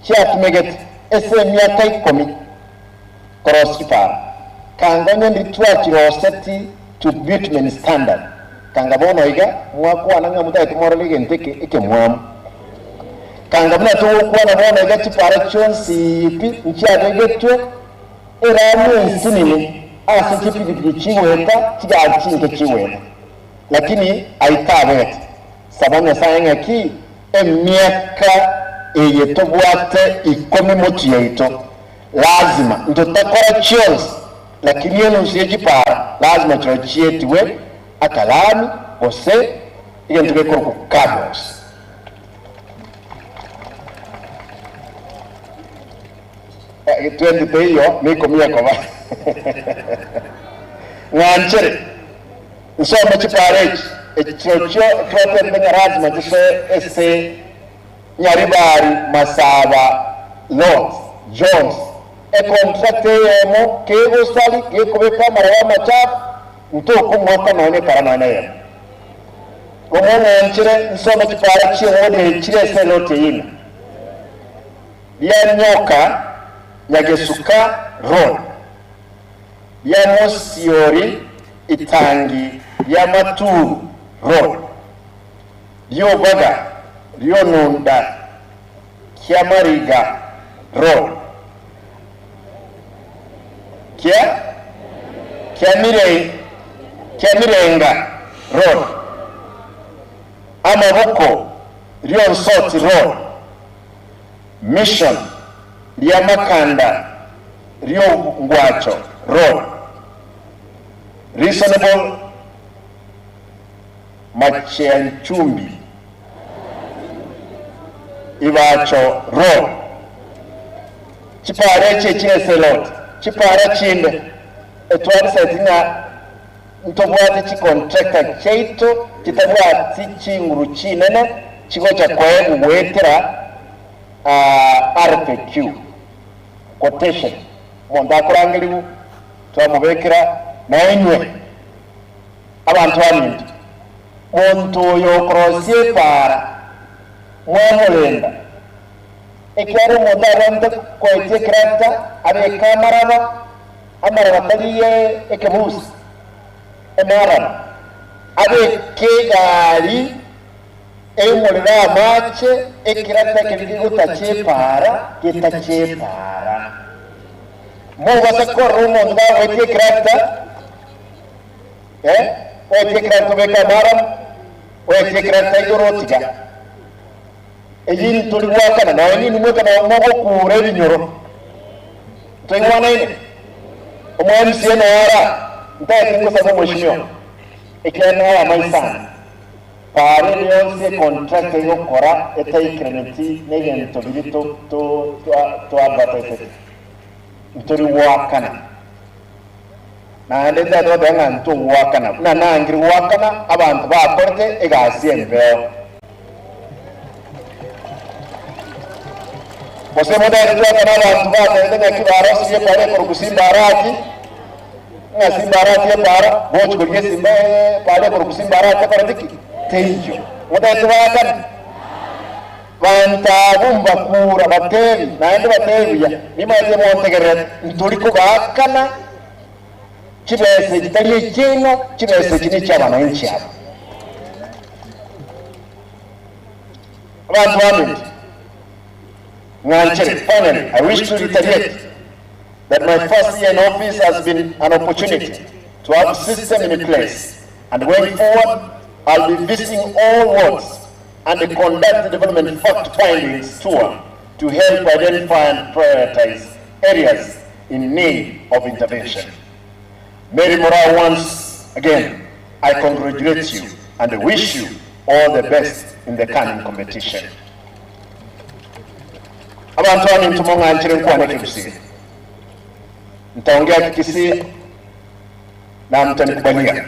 Chiatumegete ase emiaka ikomi korosia chipara. Kanga onye ndiri twachiroseti to bitumen standard. Kanga bono iga mwakwana ng'a motagete morore egento eke ekemwamu. Kanga buna togokwana bono iga chipara chionsi pi nchiabegetwe erami ensinini ase chipigipigi chigoeta chigari chinke chigoeta. Lakini aitabete. Saba Nyasae ng'aki emiaka eye tobwate ikomi motwe yaito lazima ntotakora chionsi lakini enusu ye chipara lazima chiro chietiwe akalami gose egento gekorokwa cabros. 20 teiyo na ikomi ekoba. Ng'anchere nsome chipara echi echirochio twatebete ng'a lazima chisoe ase Nyaribari Masaba Lot Jones econtract eyemo kegosari gekobeka amaraba amachafu ntokomwaka nonya epara nonya eyemo. Omong'anchere nsome chipara chiewodi echire ase eloti eyime ria Nyoka Nyagesuka Road ria Mosiori Itangi ria Maturu Road Riobaga Rionunda Kiamariga Road Kia Kiamirenga Road Amaboko Rionsoti Road Mission ria Makanda Riongwacho Road Reasonable Machianchumbi Ibacho Road Chipara echi echire lot chipara chinde etwari ng'a ntobwate chicontractor chaito chitabwati chinguru chinene chigocha koegwetera RFQ quotation omonto akorangeriwu twamubekera naenywe abantu baminto muntu oyo okorosia epara mwamurenda ekiaro omonto abante koetia ekeracta abeka amaraba amaraba tariye ekebusi emaraba abeke egari emurira amache ekeracta keri gigutacha epara getacha epara mobasa korora omonto bagoetia ekeracta oetia ekeracta obeka amaraba oetia ekeracta igoro otiga eyini tuli gwakana nawe nini mwekana mogokura ebinyoro twaigwanaine omwa MCA noara ntaete ngosaba omweshimiwa ekiana amaisana pare yonse contract egokora etaikiraneti n'ebintu biri to advertise nturi gwakana naende ntatwateba ng'a ntogwakana buna nangire gwakana abantu bakorete egasi embeo gose modaetwakana abantu batebete ng'a kibarosirie epara ekoroku simbarati ng'a simbarati epara bochikoria esimba epara ekoroku simbarati ekorete ki teiyo modaetwakana bantu mbakura batebi naende batebiya nimaete montegerere nturi kobakana chibese kitari ekino chibese eki ni eky'abananchi abo abantu bamingi ng'anchere. Finally, I wish to reiterate that my first year in office has been an opportunity to have a system in place, and going forward I'll be visiting all wards and conduct the development fact findings tour to help identify and prioritize areas in need of intervention. Mary Moraa, once again, I congratulate you and wish you all the best in the coming competition. Abantu baminto mong'anchere nkwane Kikisii, nitaongea Kikisii na mtanikubalia.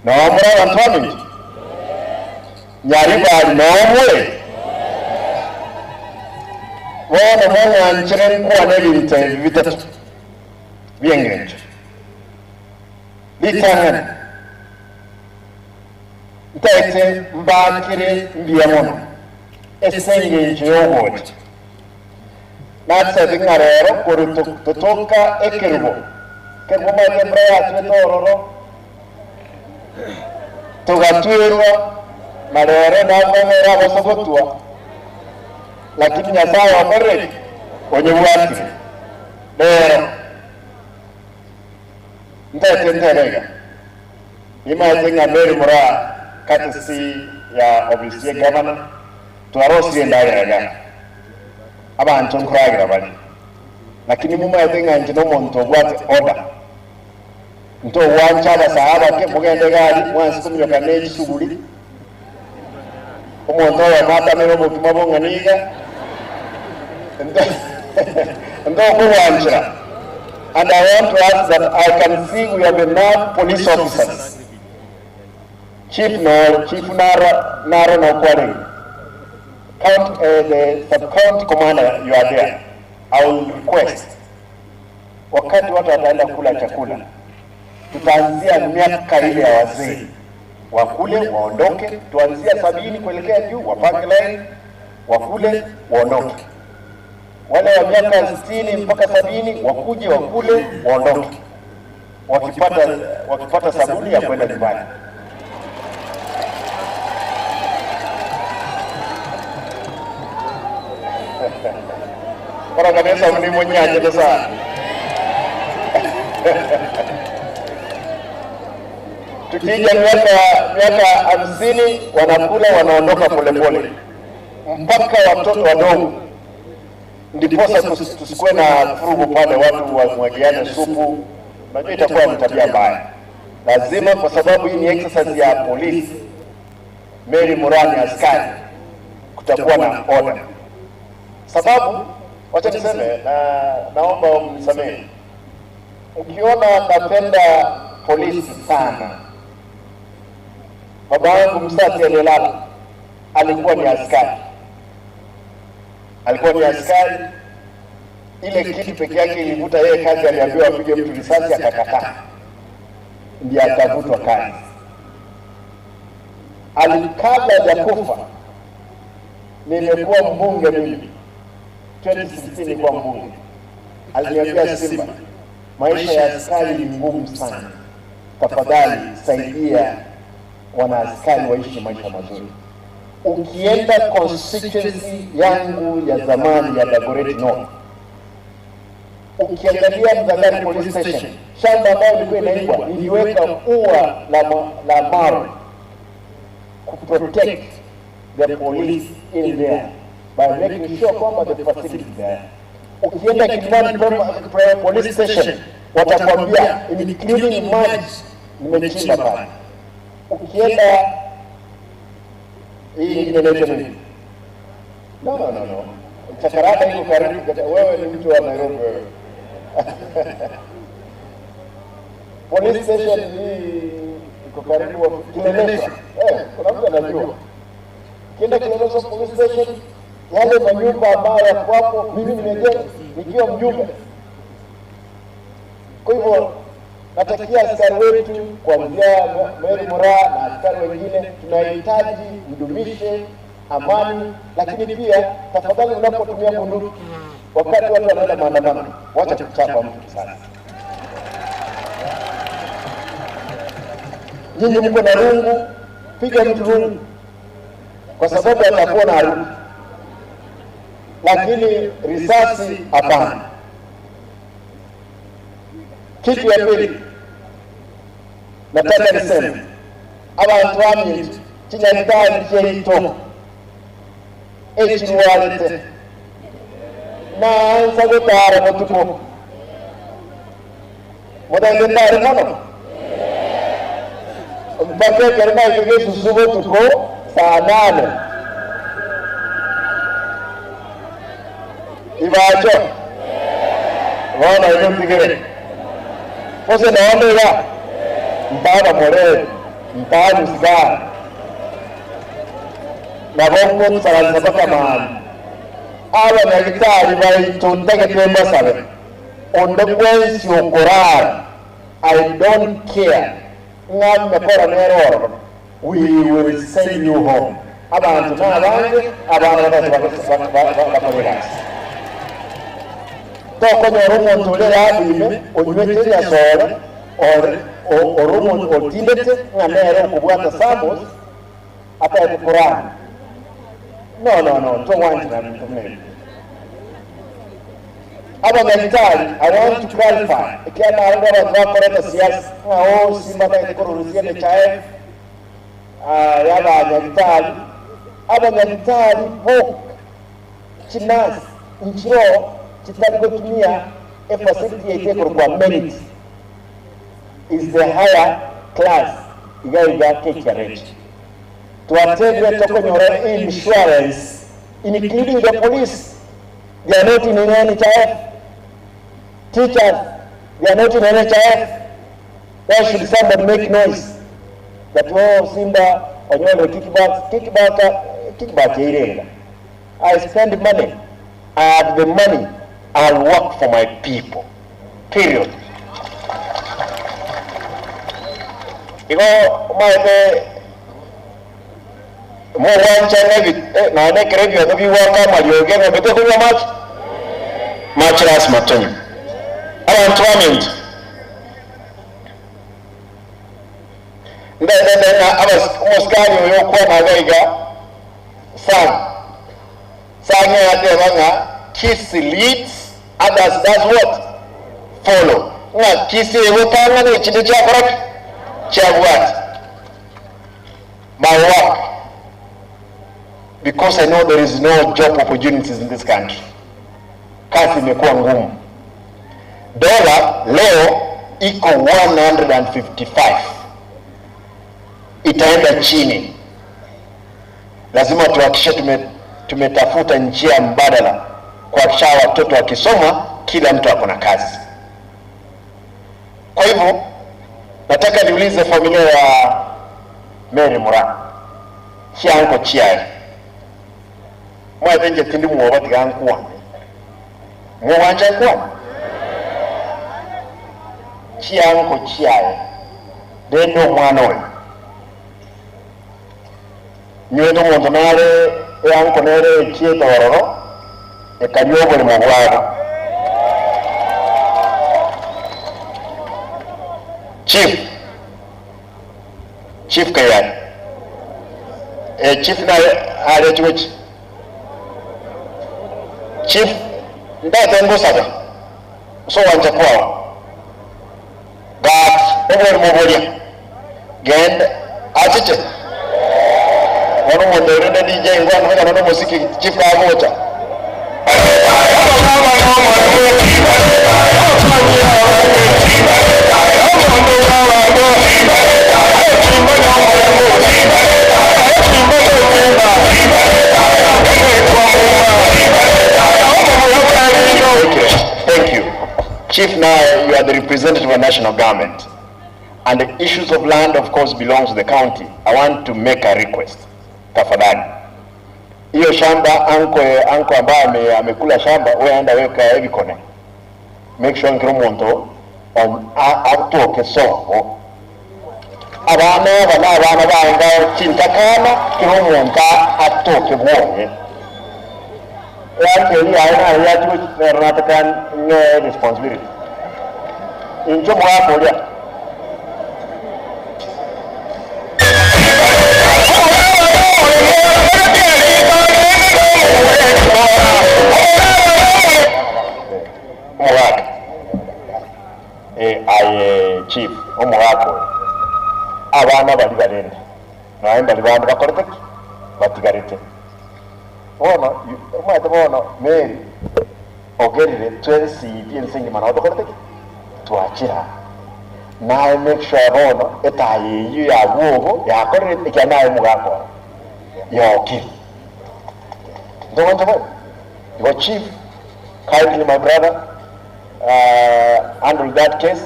Nomura abantu baminto Nyaribari nomwe bono mong'anchere nkwane ebinto ebi bitatu by'engencho litang'ana ntaete mbakire mbuya mono. Ese engencho yogocha natsabe ng'arero kori totoka ekerubo kerubo maete mbura yatwete ororo tugatwirwa na rero nabweng'era abasogotwa lakini Nyasaye wakoreki onyebwatire rero ntete nterega imaete ng'a Mary Moraa courtesy ya ofisi ya governor twarosirie ndageraga abantu nkuragira bali lakini mumaete ng'a nche nomonto obwate order nto wancha abasahaba ke mugende gari mwansi kuminyoka n'ekisuguri omonto oyo matamere obokima bong'aniga ndo okuwanchira. And I want to ask that I can see we have enough police officers. Chief no, Chief Naro, Naro Nokwari, Count, the sub-county commander, you are there. I will request, wakati watu wataenda kula chakula, tutaanzia miaka ile ya wazee wakule waondoke, tuanzia 70 kuelekea juu, wapange line wakule waondoke. Wale wa miaka 60 mpaka 70 wakuje wakule waondoke, wakipata sabuni ya kwenda nyumbani. Kwa kanisa ni mwenyewe sana. Tukija miaka 50 wanakula wanaondoka polepole mpaka watoto wadogo, ndiposa tusikuwe na furugu pale watu wamwagiane supu. Unajua itakuwa ni tabia mbaya. Lazima, kwa sababu hii ni exercise ya polisi, Mary Moraa ni askari, kutakuwa na order. Sababu wacha niseme, na naomba mnisamehe, ukiona napenda polisi sana, baba yangu msati aliyelala alikuwa ni askari. Alikuwa ni askari. Ile kitu peke yake ilivuta yeye kazi, aliambiwa apige mtu risasi akakataa, ndiye akavutwa kazi. Alikabla hajakufa, nimekuwa mbunge mimi 2016 nilikuwa mbunge. Aliniambia, Simba, maisha ya askari ni ngumu sana, tafadhali saidia wanaaskari waishi maisha mazuri. Ukienda constituency yangu ya zamani ya Dagoretti North, ukiangalia Mzangari Police Station, shamba ambayo ilikuwa inaibwa, niliweka ua la mawe ku protect the police in there by making sure kwamba the facility there. Ukienda Kilimani Police Station watakwambia including maji nimechimba pale. Ukienda hii ingine inaitwa nini? No, no, no, no. Chakarada iko karibu. Wewe ni mtu wa Nairobi wewe. Police station hii iko karibu Kileleshwa. Kuna mtu anajua. Ukienda Kileleshwa police station, yale manyumba ambayo yako hapo mimi nimejenga nikiwa mjumbe. Kwa hivyo natakia askari wetu kuanzia Mary Moraa na askari wengine, tunahitaji mdumishe amani, lakini pia tafadhali unapotumia bunduki wakati watu wanaenda maandamano, wacha kuchapa mtu risasi. Nyinyi mko na rungu, piga mtu rungu kwa sababu atakuwa na harufu, lakini risasi hapana. Kitu ya pili nataka niseme, abantu bamye kinyagidari kyeito ekirwalete naanza gutara mutuko mudenge ndare mono mpaka kerina ikige susubo tuko saa 8 ibacho wana ino tigere Kose naomba mpaka more mpaka msiga na bongo msalanza paka mahali awa nyagitari baitondeke twemba sabe onde kwensi okorar. I don't care ngam kora neroro, we will send you home. Abantu n'abange abana bakorerasi tokonyora omuntu ore yabime onywete yasore oromo otindete ng'anere okubwata samos ataete Quran. No no no towanjira bintu mene. Abanyagitari, I want to clarify ekiana arongo abantu bakoreta siasa ng'ao simba taete korurusia NHIF y'abanyagitari. Abanyagitari bo chinasi nchiro chitari kutumia a facility yaitekorwa kwa merit is the higher class igaiga KRH tuwategwe tokonyora insurance including the police. They are not in NHIF. Teachers, they are not in NHIF. Why should somebody make noise that oh Simba onyole kickback kickback kickback irenga? I spend money. I have the money. I'll work for my people. Period. Igo maete mo wancha nevi na ne krevyo no biwaka malioge na bete kunywa machi machi lazima tunywe. Abantu bamenye ndende abas omusikani oyo kwa magaiga sang sang ya banga kiss leads others does what follow. Nga kisi wetanga ne chindu cha koraki cha what my work, because I know there is no job opportunities in this country. Kazi imekuwa ngumu. Dola leo iko 155, itaenda chini. Lazima tuhakikishe tumetafuta njia mbadala kuhakikisha watoto wakisoma kila mtu ako na kazi. Kwa hivyo nataka niulize familia ya Mary Mura chianko chiaye mwatenje tindi muoba tigankuwa muwanja kuwa chianko chiaye dendo omwana oyo nywete omonto nare eanko nere echiete ororo ekaria oborimo bwabo. Chief Kayani chief na ale chiwechi chief ndate ngosaba so wanja kwao gat oborimo boria gend achiche wano mondere na DJ ngwana ngwana no musiki chief na agocha. Thank you. Chief, now you are the representative of national government. And the issues of land, of course, belongs to the county. I want to make a request. Tafadhali. Hiyo shamba, anko ambaye amekula shamba, wewe enda weka ebikone. Make sure nkiromonto on atoke soko. Abana bana abana banga chintakana kiromonta atoke bwoye. Yake hii aina ya tu nataka ne responsibility. Injo mwapo lia. Omwaka. Aye chief omwaka. Abana bali barende. Naye bali bandu bakorete batigarete. Bono omwate bono Mary ogerire twensi byensengi mana odokorete twachira. Naye make sure bono etaye ya bwobo yakorere ekyanaye mugakora. Yoki. Ndongo your chief kindly my brother handle that case.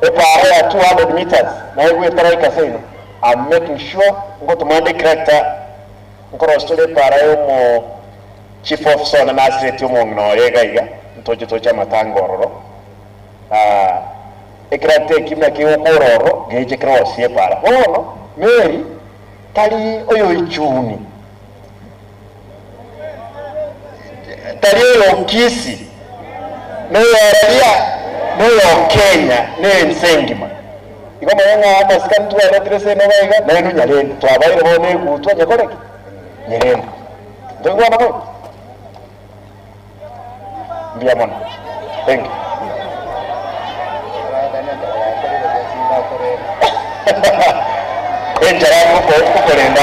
If I have 200 meters, now we try to I'm making sure go to Monday character. Nkoro story para mo chief officer na nasireti mo ngno yega iga ntoje tocha matangororo ekrate kimna ki okororo geje cross ye para. Ono Mary tali oyo ichuni Tari Kisii noyoraria noyo Kenya nensengima igoma ng'a amasikani twaretire seno baiga nainu nyarende twabaire bone gutwa nyakoreki nyerende ndongwana ko mbia mona. Thank you. Enjara kukorenda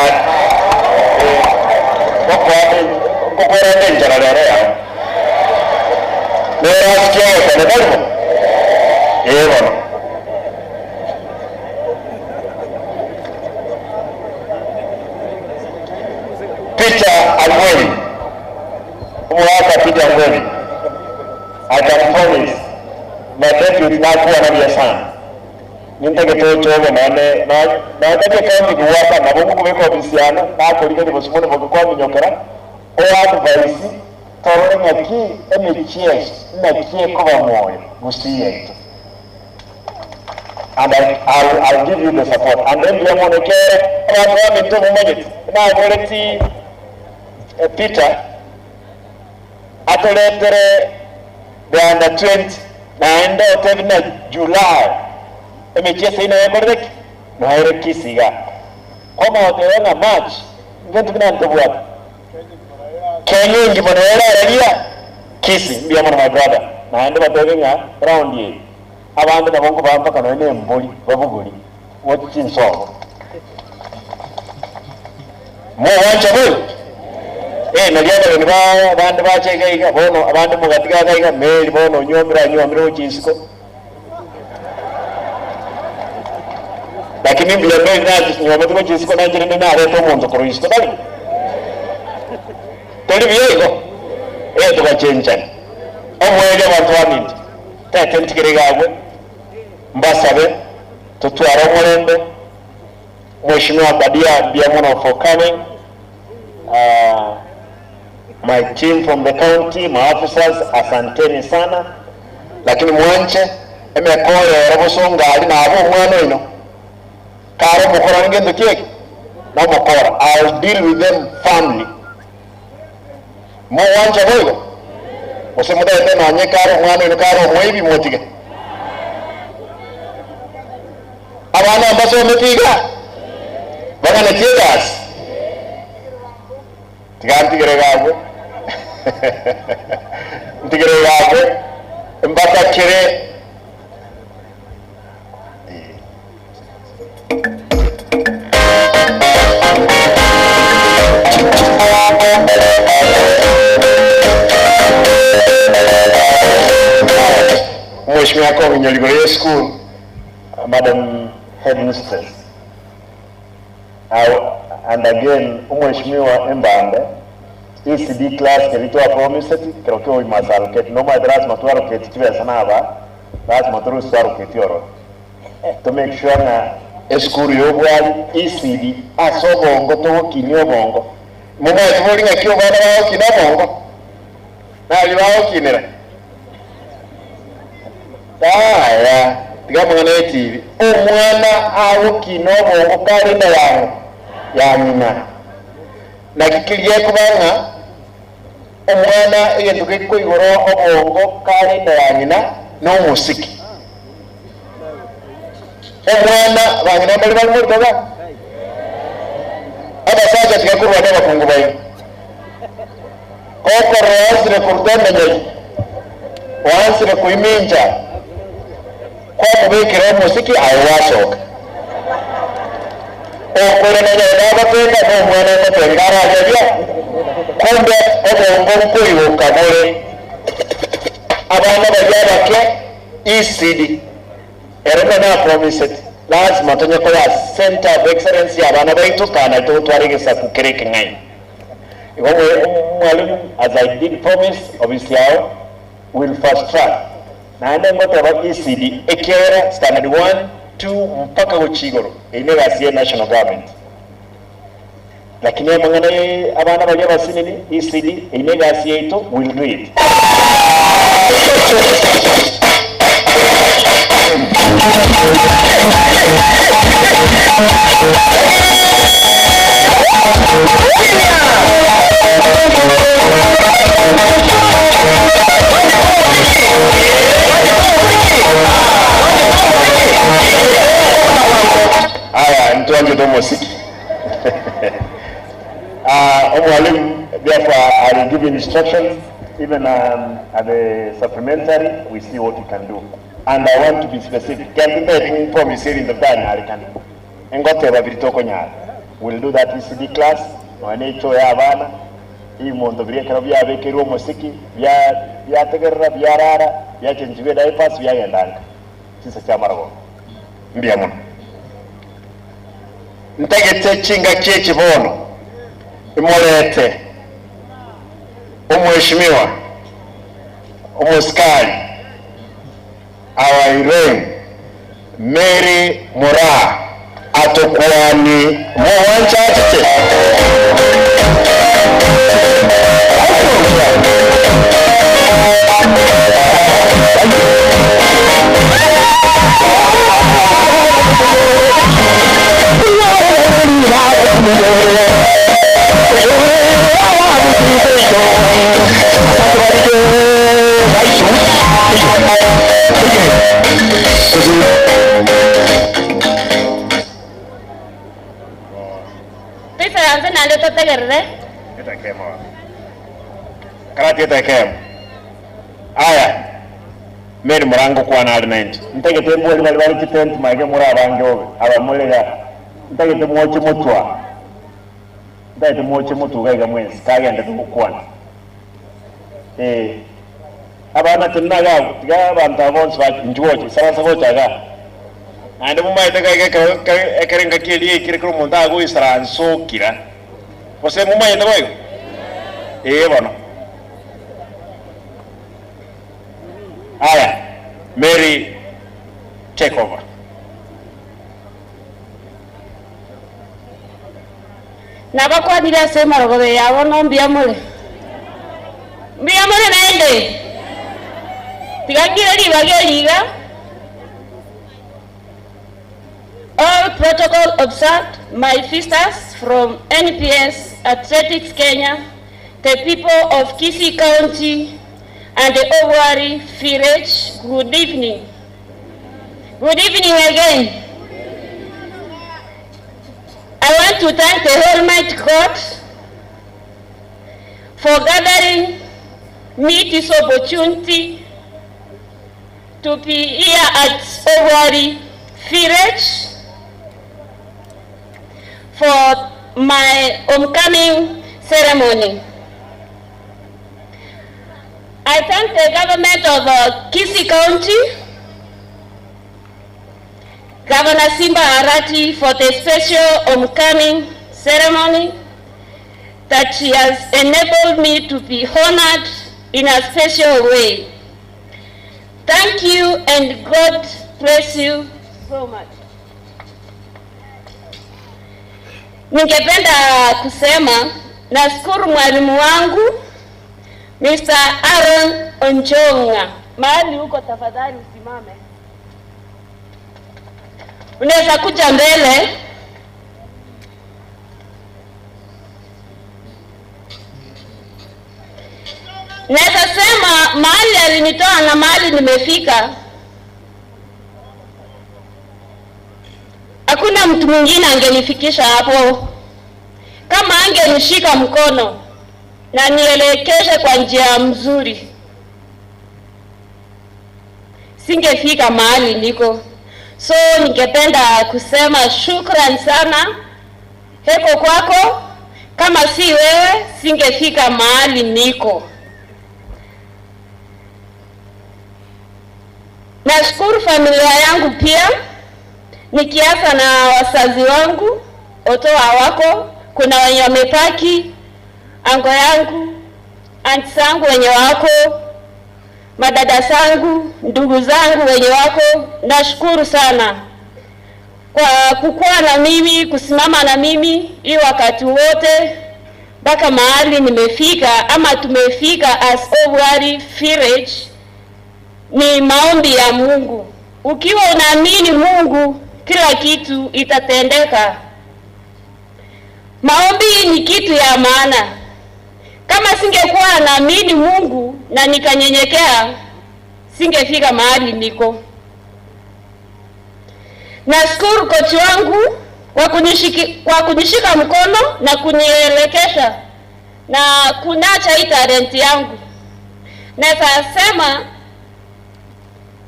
kukorenda enjara rero yawe nerasikia otane barimo bono. Peter Angweni, umwaka Peter Angweni, I can promise my deputy nakuwa nabia sana nintegetechogo nane natake county kuwaka nabo mukubeka ofisiana nakorigani bosumone bogokwaminyokera o advice torore ng'aki emichie nakie kuba moyo gusiyetu and I'll give you the support and then byamonekere abantu baminto mumanyete nakoreti Peter atoletere the under 20 naenda otebi na July emichieso ino yekorereki noere Kisiga koma otebe na March ngentu binantobwata Kenya ingimo noerararia Kisii mbia mono my brother naende batebe ng'a round ye abandu nabo nkobampaka noe nembori babuguri wochinsongo muwancha bwe naliaba ni ba bandu bachegaiga bono abandu mugatigagaiga meri bono nyomira nyomira ochinsiko lakini mbia meri nachi nyoma tuko chinsiko nanjire nareta omonto korwa isiko tari tori biego tukachenchana omwege abantu baminto tete ntigere gabwe mbasabe tutwara omulembe. Mheshimiwa Badia Biamono for coming, my team from the county, my officers, asanteni sana. Lakini mwanche emekore robosonga ali nabo omwana ino kare mukora ngendo kieki na mukora I'll deal with them firmly. Mwanche boigo osemudaete nanye kare omwana ino kare omwebi motige abana mbasometiga bagana tears tigantigere gabwe ntigere gabwe mbaka kere Mheshimiwa Kongo Nyaruguru School, Madam Headmistress, and again Mheshimiwa Embande ECD class keritwa promise kerokeo imasal ket no ma lazima tuaroketi tibesa naba lazima turusaaroketi oro to make sure na eskuru yobwali ECD asobongo togokini obongo mumae ng'aki obana bagokina obongo nari bagokinera aya tiga mwana etibi omwana agokina obongo kare nda yango ya nyina nakikirie kubanga omwana egento gekoigoro obongo kare nda ya nyina n'omusiki omwana banyina bali bali muritoga abasaja tigakurwa n'abakungu bayo kokoro wansire kurutenda nyai wansire kuiminja kwamubikira omusiki awo wasoka okorana n'abatenga n'omwana omutenga arajabya kumbe obwongo bukwibuka bule abaana bali abake ECD era na promise lazima tonyekola center of excellence abaana baitu kana tutwaregesa kukereke ngai mwalimu as I did promise obviously I will fast track naende ngoteba ECD ekera standard 1 2 mpaka gochigoro ine gasi national government lakini amang'ana abana bali abasinini ECD ine gasi yaito will do it. Instructions, even at the supplementary, we see what we can do. And I want to be specific. Can't promise in the ban. Engoteba biritoko nyara. We'll do that ECD class. Nonecho ya abana. Imondo birekero byabekerwa omosiki bya byategerera byarara byachenjiwe diapers byagendanga. Sisa cha marago. Mbia muno. Ntegetse chinga chechi bono. Imolete. Umheshimiwa Umuskari our Irene Mary Mura atokwani muwanchachite. Tuisaranse nande totegerere. Karati etekemo. Aya. Mary Murango kwa na 90. Ntegete mboli bali bali kitent mage muri abange obe abamulega. Ntegete mwoche mutwa. Ntegete mwoche mutwa gaiga mwezi kagenda tukukwana. Abana tunaga tiga abantu abonse ba njuoche sarasa gochaga. Ande mumaite gaiga ekerenga kielie kire kire omonto agoisaransokira. Gose mumaite boigo? Bono. Aya, Mary, take over. Nabakwanire ase marogobe yabo no mbia mure. Mbia mure naende. Tigangire ribaga eriga. All protocol observed, my sisters from NPS Athletics Kenya, the people of Kisii County and the Obwari Village, good evening. Good evening again. I want to thank the Almighty God for gathering me this opportunity to be here at Obwari Village for my homecoming ceremony. I thank the government of Kisii County, Governor Simba Arati, for the special homecoming ceremony that she has enabled me to be honored in a special way. Thank you and God bless you so much. Ningependa kusema nashukuru mwalimu wangu Mr. Aaron Onchonga. Mahali huko tafadhali usimame. Unaweza kuja mbele. Naweza sema mahali alinitoa na mahali nimefika, hakuna mtu mwingine angenifikisha hapo kama angenishika mkono na nielekeshe kwa njia mzuri, singefika mahali niko. So ningependa kusema shukran sana heko kwako, kama si wewe singefika mahali niko. Nashukuru familia yangu pia, nikianza na wazazi wangu otoa wako, kuna wenye wamepaki, ango yangu, aunti zangu wenye wako, madada zangu, ndugu zangu wenye wako. Nashukuru sana kwa kukua na mimi, kusimama na mimi hii wakati wote mpaka mahali nimefika ama tumefika as Obwari Village. Ni maombi ya Mungu. Ukiwa unaamini Mungu, kila kitu itatendeka. Maombi ni kitu ya maana. Kama singekuwa naamini Mungu na nikanyenyekea, singefika mahali niko. Nashukuru kochi wangu kwa kunishika mkono na kunielekesha Na kunacha hii talent yangu. Naweza sema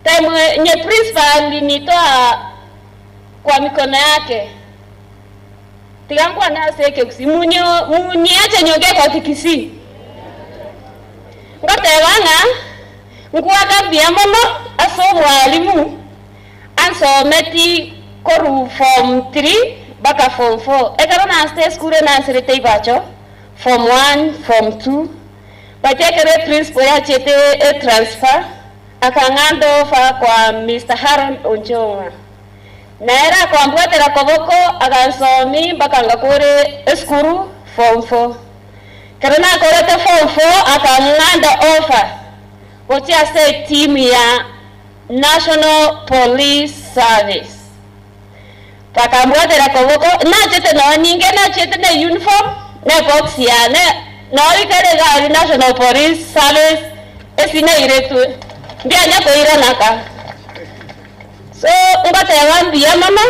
time nye principal alinitoa kwa mikono yake, tigangwa naseke kusi munyo muniache nyonge kwa kikisi ngotebang'a ngwaka mbia mono ase omwalimu ansometi koru form 3 mpaka form 4. Ekero naste eskuru nansirete ibacho form 1, form 2, but ekero principal yachete e transfer akang'anda ofa kwa Mr. Haron Onjonga, naera akwambwatera koboko agansomi mpaka ngakore eskuru form 4. Kero nakorete form 4, akang'anda ofa gochia ase team ya National Police Service. Bakambwatera koboko nachete noo ninge nachete na uniform na box yane noikare gari National Police Service esinairetwe mbianya koiranaka. So ngoteba mbuya mono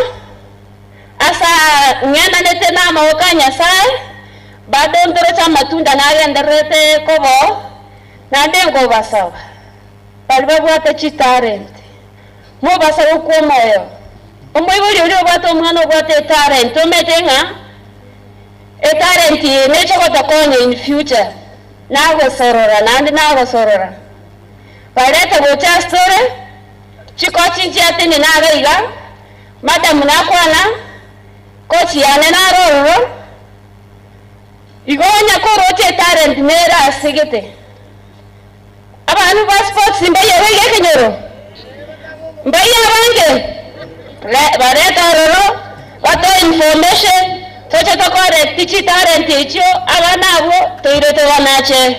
asa ng'endanete na amaboko a Nyasaye, bado ntoroche amatunda nagendererete kobo naende nkobasaba bari babwate chitalent mobasa gokwa omoyo omoibori oria obwate omwana obwate etalent omete ng'a etalent eye nechogotokonya in future nagosorora naende nagosorora barete gocha asitore chikochi nchiatini naga iga madam nakwana kochi yane narororo igo onya koroche etalent nere asigete. Abandu ba sports mbaye baiga ekenyoro mbaye abange bareta ororo batoe information toche tokorect chitalent echio abana abwo toire tobanache.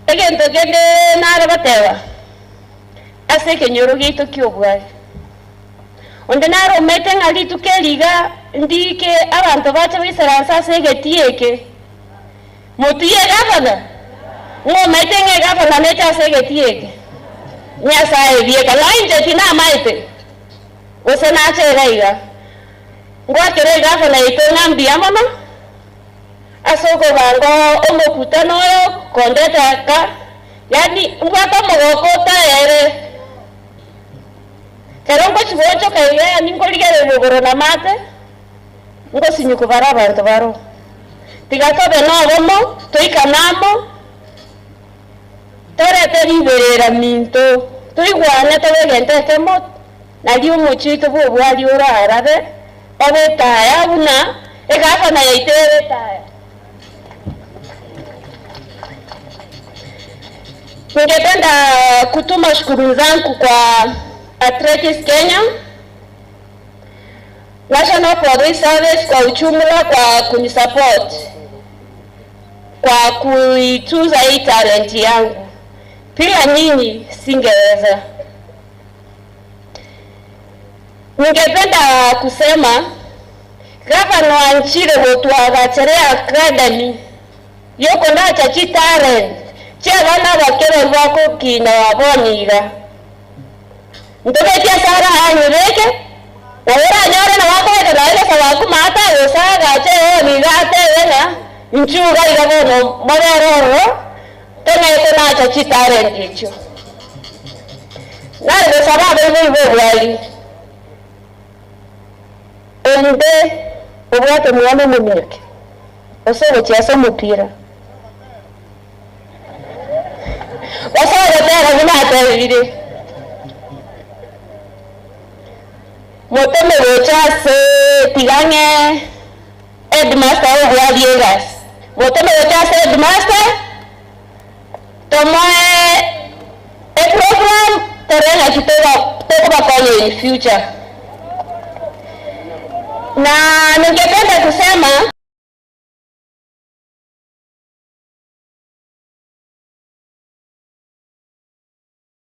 Egento kende nare goteba ase ekenyoro giaito kia obwari onde naromete ng'a rituko eriga ndike abanto bache baisaransa ase egetii eke motuye egavana ng'omaete ng'a egavana neche ase egetii eke Nyasaye bieka nainche tinamaete gose nache iga iga ngwakera egavana yaito ng'a mbuya mono ase okobanga omokutano oyo kondeta aka yaani mbwate omogoko otayere kero ngochigochoka iga yaani nkorigereria igoro na mate ngosinyi kobara abanto baro tiga tobe na obomo toikane amo torete riberera minto toigwane tobe egento ekemo nari omochie oito bwa obwari orarabe obe etaya buna egavana yaito ere etaya. Ningependa kutuma shukrani zangu kwa Athletics Kenya, National Police Service kwa ujumla kwa kunisupport, kwa kuituza hii talent yangu. Bila nyinyi singeweza. Ningependa kusema gavana wa nchire gotwagacherea academy yokonacha chi talent chia abana bakere bakokina waboniga ntobetia sara anyireke na oranyore na wakobeka nawe gesa wakumata gosagache oniga atebe ng'a nchuga iga bono moberoro tong'aete nacha chi talent echio. Nare gosaba abaibori ba obwari onde obwate mwana omominyoke ase ogochia ase omopira ase ogotera buna atebire motome gocha ase tigang'e headmaster obwari egasi motome gocha ase headmaster tomoe e program toreng'aki tokobakonya in future. Na ningependa kusema